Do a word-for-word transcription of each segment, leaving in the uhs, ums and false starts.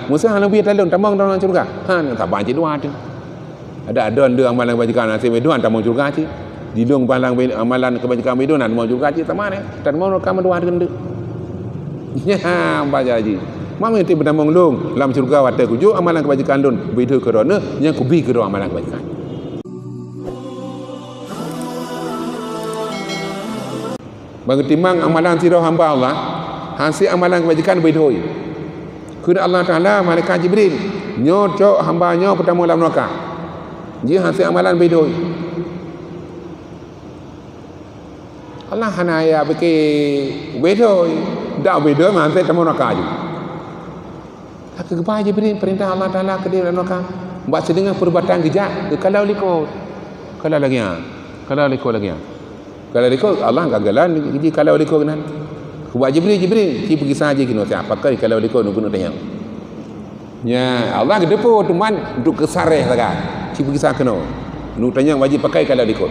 Meusé hana bri ata lôn tamong dalam syurga. Ha, saban cit dua tu. Ada adon dua amalan kebajikan, hase dua tamong syurga cit. Di lôn amalan, amalan kebajikan dua tamong syurga cit, sama ni. Tamong ka dua tu. Ya, baca ji. Mami ti tamong lôn lam syurga watée kujok amalan kebajikan lôn, beda keu droeneuh nyang kubi keu droe amalan kebajikan. Bagi timang amalan sidroe hamba Allah, hase amalan kebajikan beudhôi. Kheun Allah Taala malaikat Jibril, "Nyoe cok hamba nyoe peutamong lam neuraka. Jih hase amalan beudhôi." Allah hana ya pike beudhôi, dak beudhôi mantong tamong neuraka ju. Ka geuba Jibril peurintah Allah Taala keu di neuraka. Bak sideungoe peureubatan geujak, geukalau likot. Kalau lagée nyan, kalau likot lagée nyan. Kalau likot, Allah ka geulan, jikalau likot nan. Geuba Jibril, Jibril, ci peugisa jih keunoe siat, pakon kalau likot nunggu tanyong. Nya, Allah geuteupeue teuma untuk keusareh sagai. Ci peugisa keunoe. Nunggu tanyong wajib pakon kalau likot.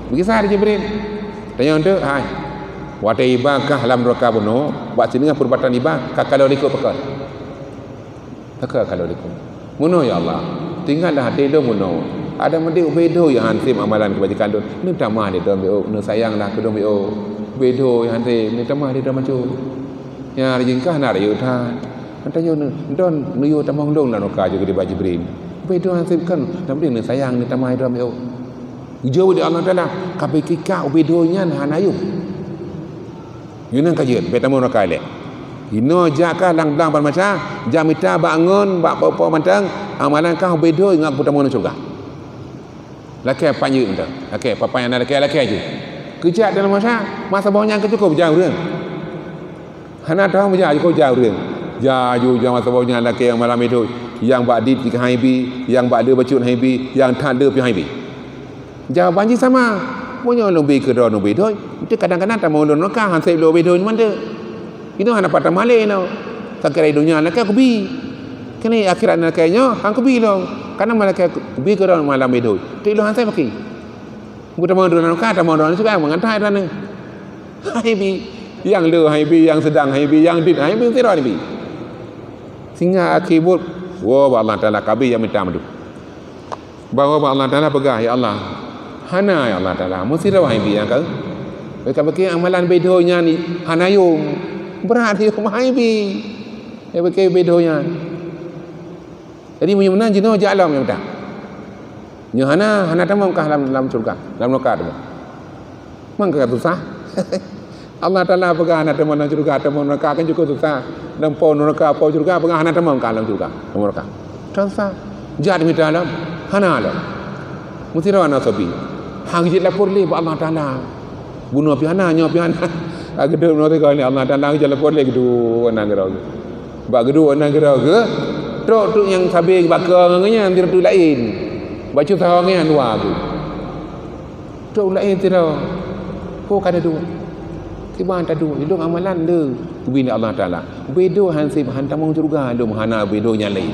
Peugisa di Jibril. Tanyong tu, hai. Watée iba kah lam neuraka bunoe, bak sideungoe peureubatan iba, ka kalau likot pakon. Teuka kalau likot. Meunoe ya Allah, tinggai lam até lôn meunoe. Ada meudeh ubé dhoe nyang han sép amalan kebajikan lôn. Neutamah lé droe miôk, neusayang lah keu droe miôk. Ubé dhoe nyang han sép, neutamah lé droe macam. Nyang jingkah na rayeuk that. Mantong nyoe neudon neuyue tamong lôn lam neuraka jeuet keu diba Jibril. Ubé dhoe han sép kan, na meudeh neusayang neutamah lé droe miôk. Geujaweueb lé Allah Taala, ka pike ka ubé dhoe nyan hana yum. Nyoe nan ka jeuet, bèk tamong neuraka ilèe. Inoe jak kah lam blang ban masa, jak mita bak ngon, bak po-po mantong, amalan kah ubé dhoe ngon peutamong lam syeuruga. Lakèe pat jeuet mantong. Lakèe, peue-peue nyang na lakèe, lakèe ju. Geujak dalam masa, masa boh nyan ka cukôp jak ureueng. Hana teuhom jak, cukôp jak ureueng. Jak ju, jak masa boh nyan lakèe nyang malam itu. Nyang bak dit jih han ibi, nyang bak le bacut han ibi, nyang that le pih han ibi. Jawaban jih sama. Meunyoe lôn bi keudroe lôn bi dhoe, meusti kadang-kadang tamong lôn neuraka, han sép lôn bi dhoe nyoe mandum. Inoe hana pat tamah lé inoe. Sakira donya lakèe kubi. Keuneuk akhirat lakèe nyoe han kubi lôn. Karena malaikat kubi keudroe malam bi dhoe. Tik lôn han sép paki. Beutamong droe neuraka, tamong droe syeuruga, meungantai droe nyoe. Han ibi. Nyang le han ibi, nyang seudang han ibi, nyang dit han ibi, sidroe han ibi. Sehingga akhé buet, woe bak Allah Taala, ka bi nyang mita mandum. Bahwa bak Allah Taala peugah, "Ya Allah, hana ya Allah Taala, meusidroe han ibi nyang ka." Ka pike amalan bi dhoe nyan hana yum. Brat yum han ibi. Ka pike bi dhoe nyan. Jadi meunyoe meunan jinoe jak lom nyang mita. Nyoe hana, hana tamong kah lam, lam syeuruga, lam neuraka tamong. Mang ka susah. Allah Taala peugah hana tamong lam syeuruga, tamong neuraka kan cukôp susah. Dan po neuraka, po syeuruga peugah hana tamong ka lam syeuruga, tamong neuraka. Susah. Jak mita lom, hana lom. Meusidroe na sabe. Han jeuet lapor lé bak Allah Taala. Bunoe pih hana, nyoe pih hana. Ka geuduek bunoe sigoe ni Allah Taala, han jeuet lapor lé geuduek nan keudroe. Bak geuduek nan keudroe geuh, trok-trok nyang sabe bak keue ngon nyan di reutui laén. Bacut sahoe ngon nyan dua geuh. Trok laén sidroe. Ho ka taduek. Kiban taduek, ilôn amalan le ubé lé Allah Taala. Ubé dhoe han sép han tamong syeuruga, lôn hana ubé dhoe nyang laén.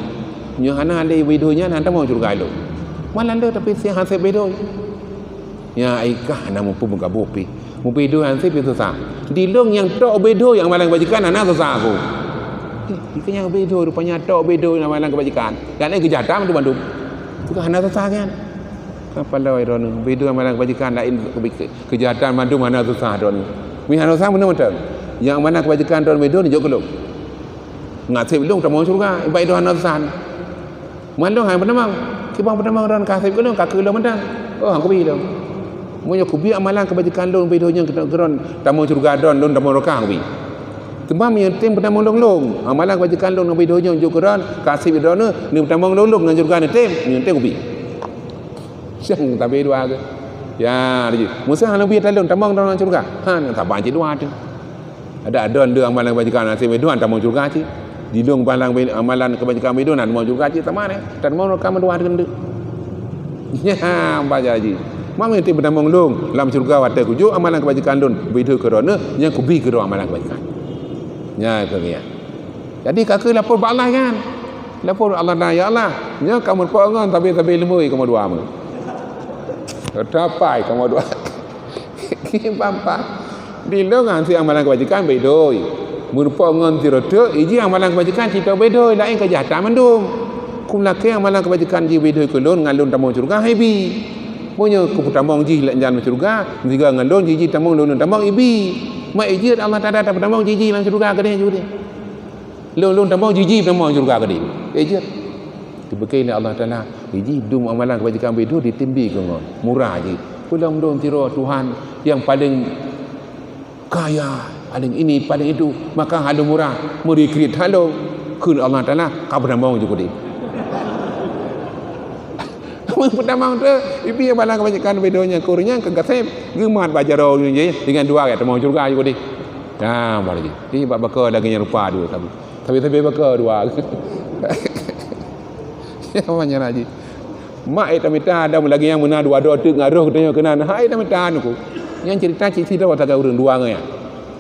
Nyoe hana lé ubé dhoe nyan han tamong syeuruga lôn. Malam le tapi si han sép ubé dhoe. Nya ai kah hana muphom meugaboh pih. Ubé dhoe han sép pih susah. Di lôn nyang trok ubé dhoe nyang amalan kebajikan hana susah aku. Eh, dikeue nyang ubé dhoe rupanya trok ubé dhoe nyang amalan kebajikan. Dan laén keujahatan mandum-mandum. Bukan hana susah kan? Apa lawai droeneuh? Ubé dhoe amalan kebajikan laén kebi-, keujahatan mandum hana susah droeneuh. Mi hana susah meunoe mantong. Nyang amalan kebajikan droeneuh ubé dhoe neujok keu lôn. Ngat sép lôn tamong syeuruga, ibarat droe hana susah nyoe. Man lôn han peutamong. Kiban peutamong droen ka sép keu lôn, ka keu lôn mantong. Oh, han kubi lôn. Meunyoe kubi amalan kebajikan lôn ubé dhoe nyan keu droen tamong syeuruga droen, lôn tamong neuraka han kubi. Teuma meunyoe tem peutamong lôn lôn, amalan kebajikan lôn ubé dhoe nyan jok keu droen, ka sép droeneuh, neupeutamong lôn lôn ngon syeuruga neutem, meunyoe tem kubi. Sang tabe dua geuh. Ya, meusé hana ubé ata lôn tamong droen syeuruga. Ha, saban cit dua tu. Ada adon dua amalan kebajikan, hase dua tamong syeuruga cit. Di lôn balang amalan kebajikan bidon tamong syeuruga cit sama ni. Tamong neuraka mandua deungon deuk. Nya, baca ji. Mami ti beutamong lôn lam syeuruga watée kujok amalan kebajikan lôn, bidon keu droeneuh nyang kubi keu droe amalan kebajikan. Nya keu nyan. Jadi ka keu lapor bak Allah kan. Lapor Allah, "Ya Allah, nyoe kamoe po ngon tabe-tabe leumoi kamoe dua meuh." Tapai kamoe dua. Kiban pah. Di lôn ngon si amalan kebajikan bidoi. Meurumpok ngon sidroe teuk, iji amalan keubaikan cit beudôh, laén keujahatan mandum. Kum lakée amalan keubaikan jih beudôh keu lôn, ngon lôn tamong syeuruga, hai bi. Meunyoe kupeutamong jih lam syeuruga, sigoe ngon lôn jih, jih tamong, lôn, lôn tamong, ibi. Mak ijeuet Allah Taala tapeutamong jih, jih lam syeuruga keudeh, jih keudeh. Lôn, lôn tamong jih, jih tamong syeuruga keudeh. Ijeuet. Dibukée lé Allah Taala, ijih dum amalan keubaikan beudôh ditimbi keu ngon. Murah jih. Peulom lôn sidroe Tuhan nyang paleng kaya, paling ini, paling itu, maka halo murah, meuri kriet halo. Kheun Allah Taala, ka peutamong jih keudeh. Peutamong tu, ibi bala kebanyakan beudôh nyan, kheun nyan keu gasép, geumat bak jaroe nyan jih, dengan dua rot tamong syeuruga jih keudeh. Nah, baru jih. Jadi, bak baka lagée nyan rupa dua sabe. Sabe-sabe baka dua. Ya, macam mana jih? Mak ék tamita, ada lagée nyang meunan dua droe teuk ngon roh geutanyoe keunan. Hai tamita nuku. Nyang cerita cit sidroe sagai ureuëng dua ngon nyan.